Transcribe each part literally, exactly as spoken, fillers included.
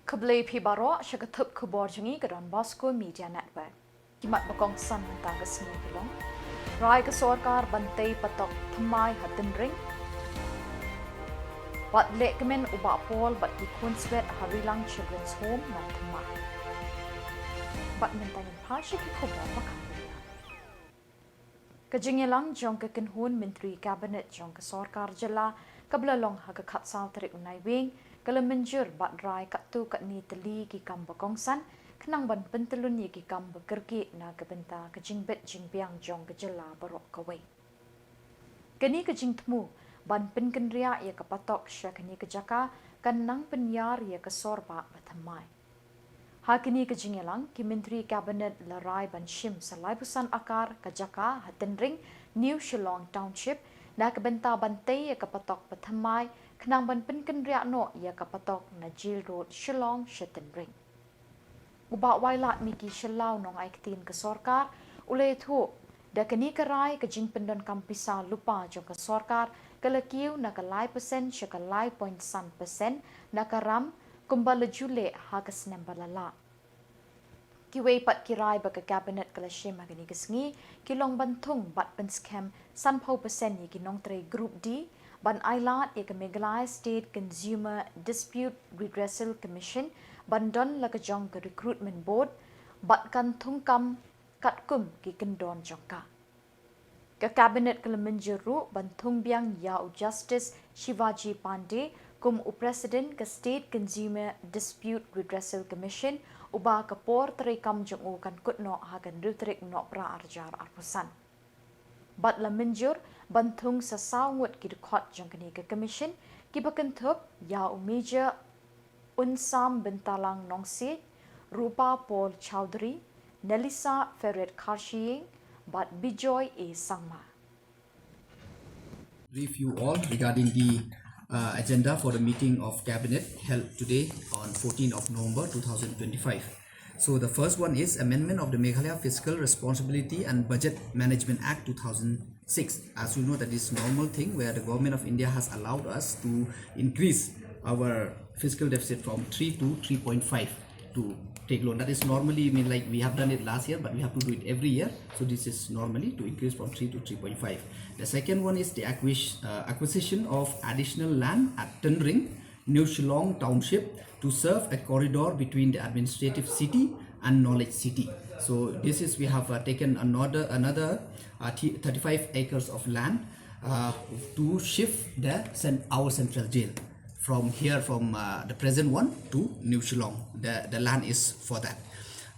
Khublei phi baroh sha ka thup khubor jong ngi ka Don Bosco Media Network. Ki mat ba kongsan mynta ka sngi ki long: Rai ka sorkar ban tei patok thymmai ha Tynring. Bad lehkmen u Bah Paul bad ki khun swet ha Rilang Children's Home na thymmai. Bad mynta ngin phai sha ki khubor ba kham bniah. Ka jingïalang jong ka kynhun Myntri Cabinet jong ka sorkar jylla kaba la long ha ka khatsaw tarik u Naiwieng ka la mynjur bad rai katto katne tylli ki kam ba kongsan khnang ban pyntyllun ïa ki kam ba kyrkieh na ka bynta ka jingbit jingbiang jong ka jylla baroh kawei. Kane ka jingthmu ban pynkynriah ïa ka patok sha kane ka jaka kan nang pynïar ïa ka sor bah ba thymmai. Ha kane ka jingïalang, ki Myntri Cabinet la rai ban shim sa laiphew san akar ka jaka ha Tynring, New Shillong Township, na ka bynta ban tei ïa ka patok ba thymmai khnang ban pynkynriah noh ïa ka patok na Jail Road, Shillong sha Tynring. U Bah Wailadmiki Shylla, u nongai ktien ka sorkar, u la ïathuh, da kane ka rai ka jingpyndonkam pisa lypa jong ka sorkar ka la kiew na ka lai percent sha ka lai point san percent na ka ram kumba la ju leh ha ka snem ba la lah. Kiwei pat ki rai ba ka Cabinet ka la shim ha kane ka sngi ki long ban thung bad pynskhem sanphew percent ïa ki nongtrei Group D, ban ailad ïa ka Meghalaya State Consumer Dispute Redressal Commission, ban don la ka jong ka Recruitment Board, bad kan thung kam katkum ki kyndon jong ka. Ka Cabinet ka la mynjur ruh ban thung biang ïa u Justice Shivaji Pandey kum u President ka State Consumer Dispute Redressal Commission, uba ka por treikam jong u kan kut noh ha ka hynriew tarik Nohprah arhajar arphew san. Bad la mynjur ban thung sa saw ngut ki dkhot jong kane ka Commission, kiba kynthup ïa u Major Unsam Byntalang Nongsiej, Rupa Paul Chowdhury, Nelisa Ferret Kharshiing, bad Bijoy A Sangma. Brief you all regarding the uh, agenda for the meeting of Cabinet held today on fourteenth of November two thousand twenty-five. So the first one is amendment of the Meghalaya Fiscal Responsibility and Budget Management Act two thousand six. As you know, that is normal thing where the Government of India has allowed us to increase our fiscal deficit from three to three point five to take loan. That is normally, I mean, like, we have done it last year, but we have to do it every year. So this is normally to increase from three to three point five. The second one is the acquis- uh, acquisition of additional land at Tynring, New Shillong Township, to serve a corridor between the administrative city and knowledge city. So this is, we have uh, taken another another uh, th- thirty-five acres of land uh, to shift the cen- our central jail from here, from uh, the present one to New Shillong. The, the land is for that.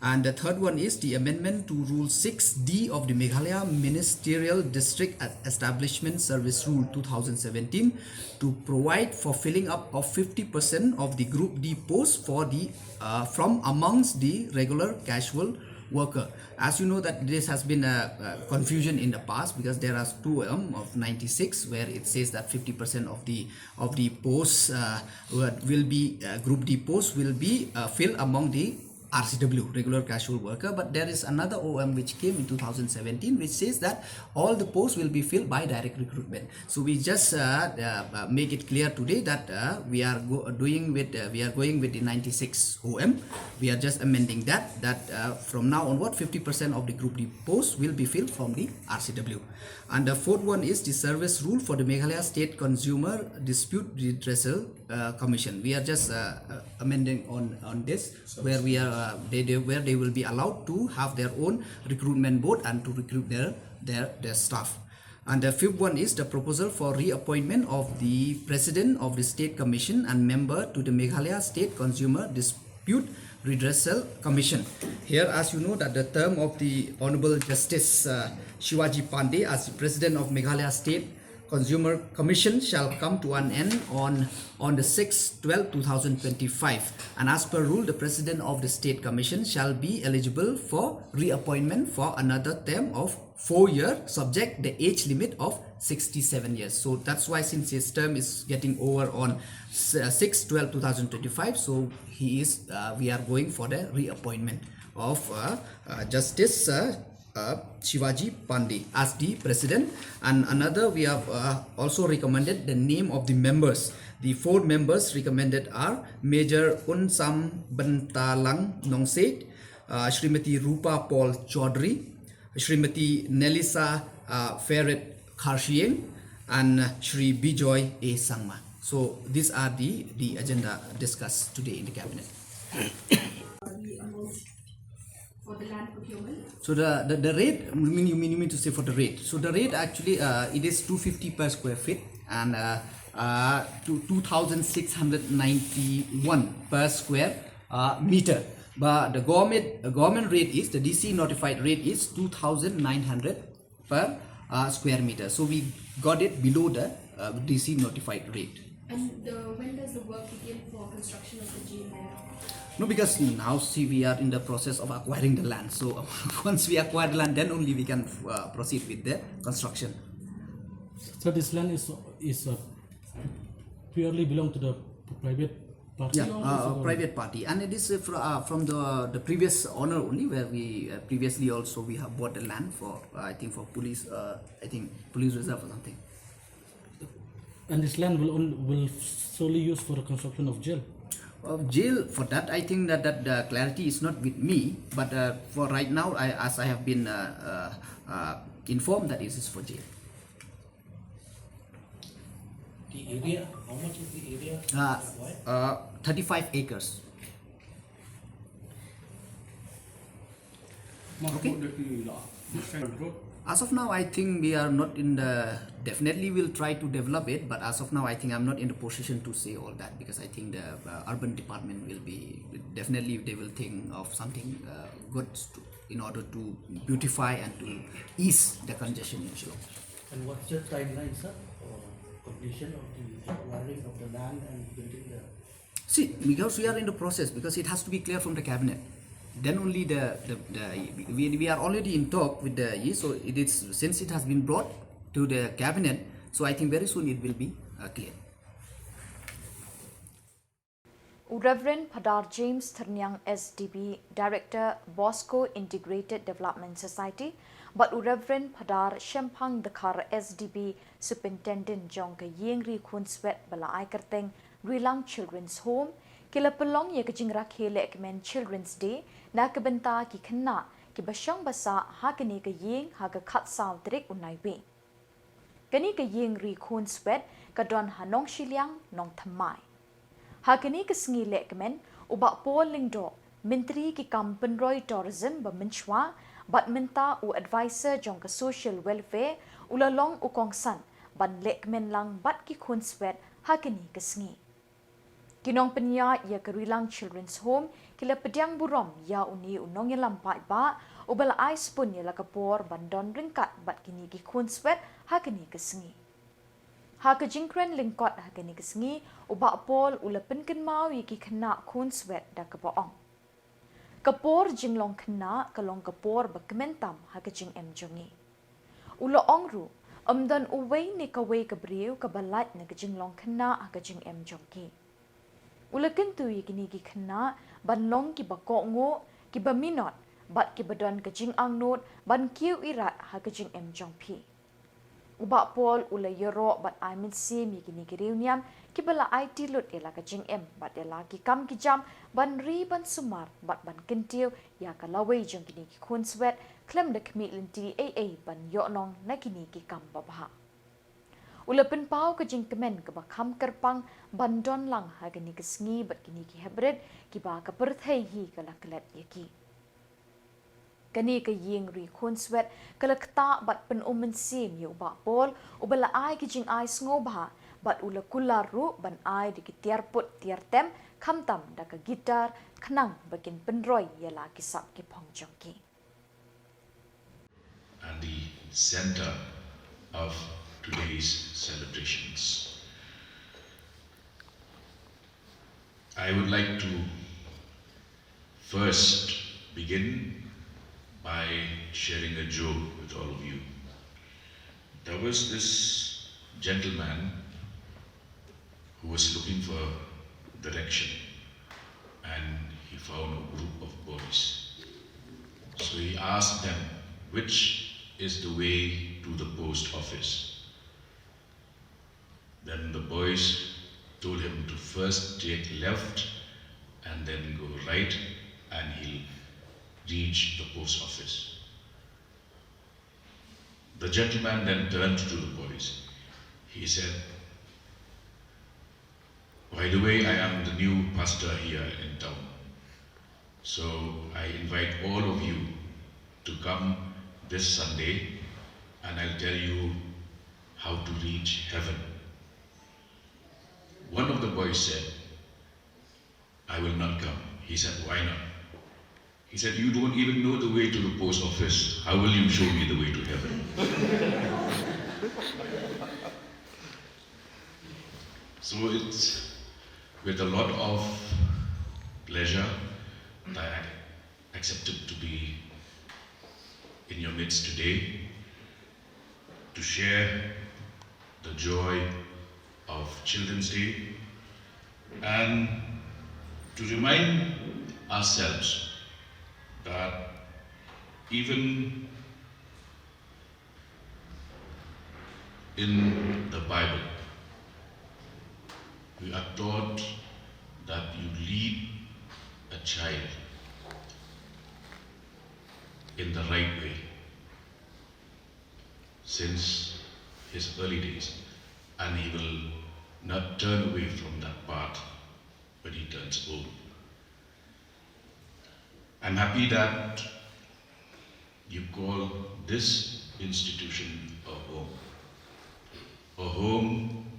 And the third one is the amendment to Rule six D of the Meghalaya Ministerial District Establishment Service Rule two thousand seventeen to provide for filling up of fifty percent of the Group D post for the uh, from amongst the regular casual worker. As you know that this has been a, a confusion in the past because there are two um, of ninety-six where it says that fifty percent of the of the posts uh, will be uh, Group D posts will be uh, filled among the R C W, regular casual worker, but there is another O M which came in two thousand seventeen, which says that all the posts will be filled by direct recruitment. So we just uh, uh, uh, make it clear today that uh, we are go- doing with uh, we are going with the ninety-six O M. We are just amending that that uh, from now onward, fifty percent of the Group D posts will be filled from the R C W. And the fourth one is the service rule for the Meghalaya State Consumer Dispute Redressal uh, Commission. We are just uh, uh, amending on on this, where we are uh, they, they where they will be allowed to have their own recruitment board and to recruit their their their staff. And the fifth one is the proposal for reappointment of the president of the State Commission and member to the Meghalaya State Consumer Dispute Redressal Commission. Here, as you know, that the term of the Honorable Justice uh, Shivaji Pandey as the president of Meghalaya State Consumer Commission shall come to an end on on the sixth twelve two thousand twenty-five, and as per rule, the president of the State Commission shall be eligible for reappointment for another term of four year, subject the age limit of sixty-seven years. So that's why, since his term is getting over on sixth twelve two thousand twenty-five, so he is uh, we are going for the reappointment of uh, uh, Justice uh, uh, Shivaji Pandey as the president. And another, we have uh, also recommended the name of the members. The four members recommended are Major Unsam Bentalang Nongseit, uh, Shrimati Rupa Paul Chaudhary, Shrimati Nelisa uh, Ferret Kharshiing, and Shri Bijoy A Sangma. So these are the, the agenda discussed today in the cabinet. For the land procurement? So the, the, the rate, you mean, you mean, you mean to say for the rate? So the rate actually, uh, it is two fifty per square feet and uh, uh, to two thousand six hundred ninety-one per square uh, meter. But the government, the government rate is, the D C notified rate is two thousand nine hundred per uh, square meter. So we got it below the uh, D C notified rate. And the, when does the work begin for construction of the jail there? No, because now see, we are in the process of acquiring the land. So once we acquire the land, then only we can uh, proceed with the construction. So this land is, is uh, purely belong to the private party? Yeah, or is uh, it private party, and it is uh, fr- uh, from the the previous owner only, where we uh, previously also we have bought the land for uh, I think for police, uh, I think police reserve or something. And this land will on, will solely use for the construction of jail? Of jail, for that I think that, that the clarity is not with me, but uh, for right now, I, as I have been uh, uh, uh, informed, that it is for jail. The area, how much is the area? Uh, uh, thirty-five acres. Okay. As of now, I think we are not in the, definitely we'll try to develop it, but as of now, I think I'm not in the position to say all that, because I think the uh, urban department will be, definitely they will think of something uh, good to, in order to beautify and to ease the congestion in Shillong. And what's the timeline, sir, for completion of the acquiring of the land and building the See, because we are in the process, because it has to be clear from the cabinet. Then only the, the, the we, we are already in talk with the E, so it is, since it has been brought to the cabinet, so I think very soon it will be uh, clear. U Reverend Phadar James Thyrniang S D B, Director Bosco Integrated Development Society, bad u Reverend Phadar Shemphang Dkhar S D B, Superintendent jong ka Ïing Ri Khunswet ba la ai kyrteng Rilang Children's Home, ki la pynlong ïa ka jingrakhe lehkmen Children's Day na ka bynta ki khynnah kiba shong ba sah ha kane ka ïing ha ka khatsaw tarik u Naiwieng. Kane ka Ïing Ri Khunswet ka don ha Nongshiliang, Nongthymmai. Ha kane ka sngi lehkmen, u Bah Paul Lyngdoh, Myntri ki kam pynroi tourism ba mynshuwa, bad mynta u adviser jong ka Social Welfare, u la long u kongsan ban lehkmen lang bad ki khunswet ha kane ka sngi. Ki nongpynïaid ïa ka Rilang Children's Home ki la pdiang burom ïa une u nongïalam paidbah uba la ai spun ïa la ka por ban don ryngkat bad kine ki khunswet ha kane ka sngi. Ha ka jingkren lyngkot ha kane ka sngi, u Bah Paul u la pynkynmaw ïa ki khynnah khunswet da kaba ong, ka por jinglong khynnah ka long ka por ba kmen tam ha ka jingim jong ngi. U la ong ruh, ym don uwei ne kawei ka briew kaba lait na ka jinglong khynnah ha ka jingim jong ki. U la kyntu ïa kine ki khynnah ban long kiba kohnguh, kiba minot, bad kiba don ka jingangnud ban kiew irat ha ka jingim jong phi. U Bah Paul u la ïaroh bad ai mynsiem ïa kine ki riewniam kiba la aiti lut ïa la ka jingim bad ïa la ki kam ki jam ban ri ban sumar bad ban kyntiew ïa ka lawei jong kine ki khunswet khlem da khmih lynti ei ei ban ïoh nong na kine ki kam babha. U la pynpaw ka jingkmen kaba kham kyrpang ban don lang ha kane ka sngi bad kine ki heprit kiba ka pyrthei hi ka la klet ïa ki. Kane ka Ïing Ri Khunswet ka la ktah bad pynum mynsiem ïa u Bah Paul uba la ai ki jingai sngewbha bad u la kular ruh ban ai da ki tiar put tiar tem khamtam da ka guitar khnang ba kin pynroi ïa la ki sap ki phong jong ki. And the center of today's celebrations. I would like to first begin by sharing a joke with all of you. There was this gentleman who was looking for direction, and he found a group of boys. So he asked them, "Which is the way to the post office?" Then the boys told him to first take left and then go right, and he'll reach the post office. The gentleman then turned to the boys. He said, "By the way, I am the new pastor here in town. So I invite all of you to come this Sunday, and I'll tell you how to reach heaven." One of the boys said, "I will not come." He said, "Why not?" He said, "You don't even know the way to the post office. How will you show me the way to heaven?" So it's with a lot of pleasure that I accepted to be in your midst today to share the joy of Children's Day and to remind ourselves that even in the Bible, we are taught that you lead a child in the right way since his early days, and he will not turn away from that path when he turns old. I'm happy that you call this institution a home. A home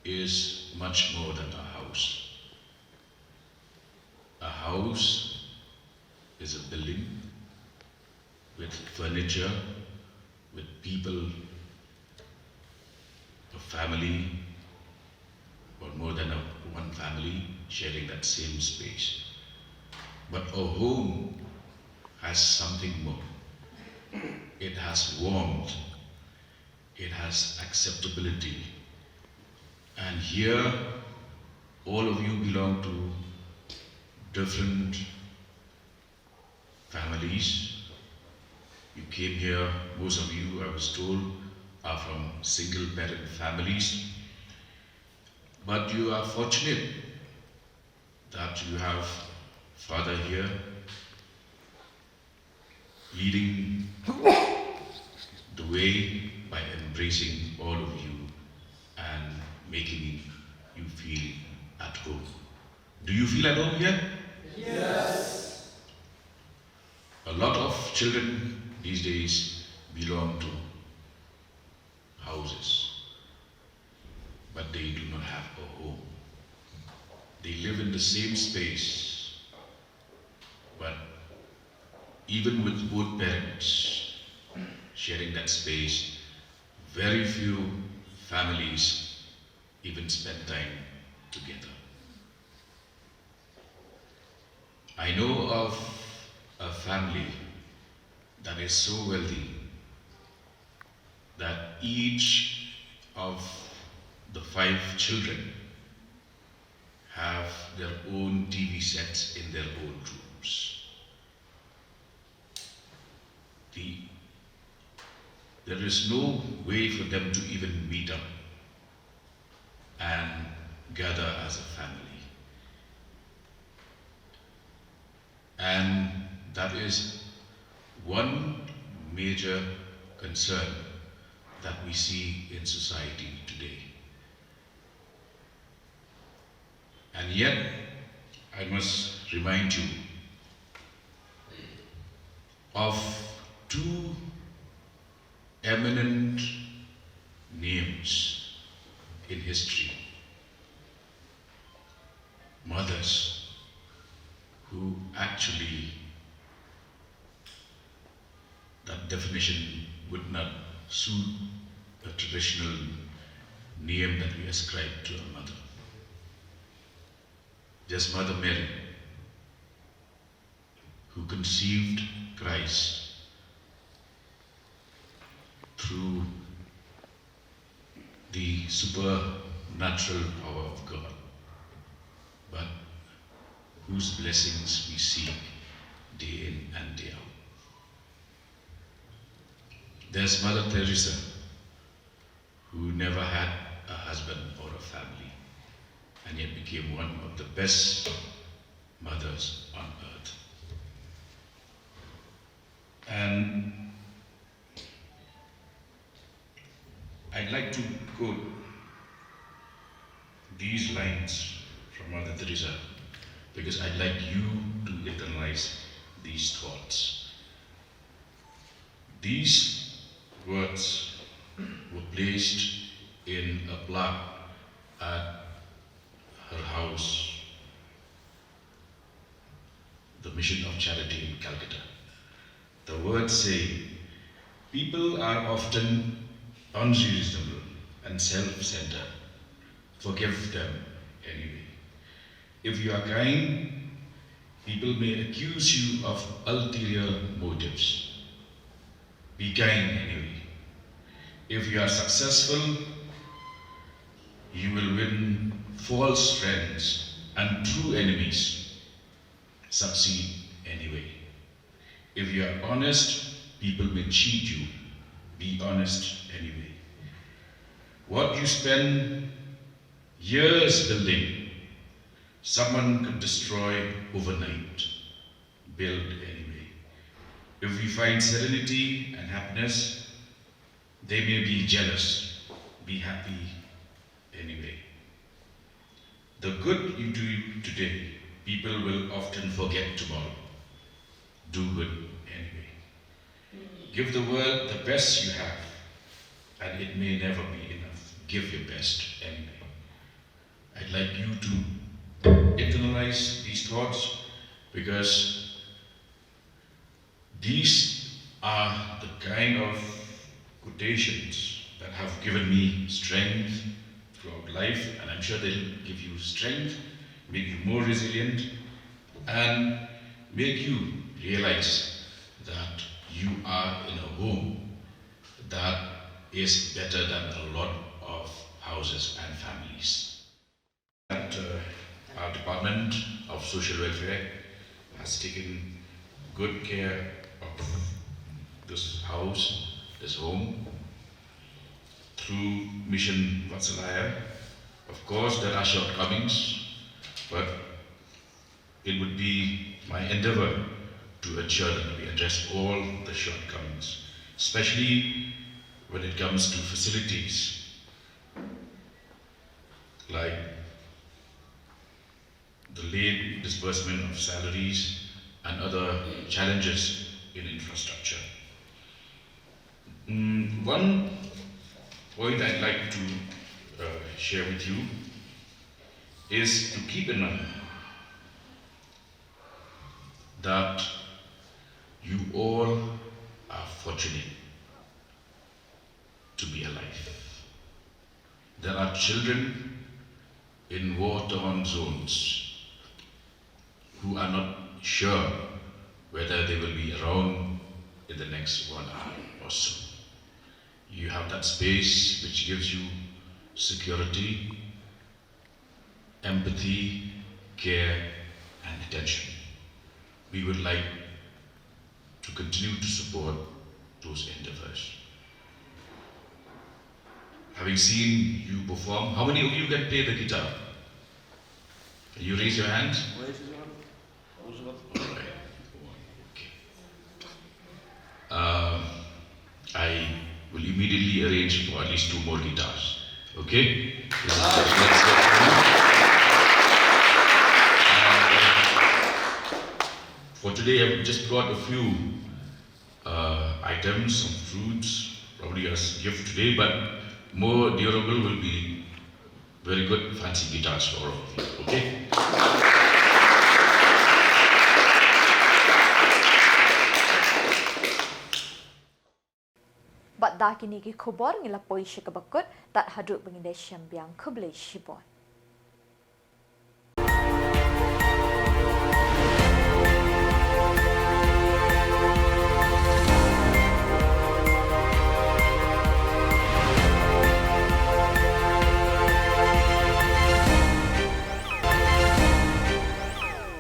is much more than a house. A house is a building with furniture, with people, a family, or more than a, one family sharing that same space. But a home has something more. It has warmth, it has acceptability. And here, all of you belong to different families. You came here, most of you, I was told, are from single parent families. But you are fortunate that you have Father here leading the way by embracing all of you and making you feel at home. Do you feel at home here? Yes. A lot of children these days belong to houses, but they do not have a home. They live in the same space, but even with both parents sharing that space, very few families even spend time together. I know of a family that is so wealthy that each of the five children have their own T V sets in their own rooms. The, there is no way for them to even meet up and gather as a family. And that is one major concern that we see in society today. And yet, I must remind you of two eminent names in history, mothers who actually, that definition would not suit a traditional name that we ascribe to a mother. Just Mother Mary, who conceived Christ through the supernatural power of God, but whose blessings we seek day in and day out. There's Mother Teresa, who never had a husband or a family, and yet became one of the best mothers on earth. And I'd like to quote these lines from Mother Teresa because I'd like you to internalize these thoughts. These words were placed in a plaque at her house, the Mission of Charity in Calcutta. The words say, "People are often unreasonable and self-centered. Forgive them anyway. If you are kind, people may accuse you of ulterior motives. Be kind anyway. If you are successful, you will win false friends and true enemies. Succeed anyway. If you are honest, people may cheat you. Be honest anyway. What you spend years building, someone could destroy overnight. Build anyway. If we find serenity and happiness, they may be jealous. Be happy anyway. The good you do today, people will often forget tomorrow. Do good anyway. Give the world the best you have, and it may never be enough. Give your best anyway." I'd like you to internalize these thoughts because these are the kind of quotations that have given me strength throughout life, and I'm sure they'll give you strength, make you more resilient, and make you realize that you are in a home that is better than a lot of houses and families. That, uh, our Department of Social Welfare has taken good care of this house, this home, through Mission Vatsalya. Of course, there are shortcomings, but it would be my endeavor to ensure that we address all the shortcomings, especially when it comes to facilities like the late disbursement of salaries and other challenges in infrastructure. Mm, one point I'd like to, uh, share with you is to keep in mind that you all are fortunate to be alive. There are children in war-torn zones who are not sure whether they will be around in the next one hour or so. You have that space which gives you security, empathy, care, and attention. We would like to continue to support those endeavors. Having seen you perform, how many of you can play the guitar? Can you raise your hand? All right. Okay. Um, I will immediately arrange for at least two more guitars. Okay? This is the next step. And, uh, for today, I've just brought a few, uh, items, some fruits, probably as gift today, but more durable will be very good fancy guitars for all of you, okay? Bad da kine ki khubor ngi la poi sha kaba kut, tad haduh ba ngin da shem biang, khublei shibun.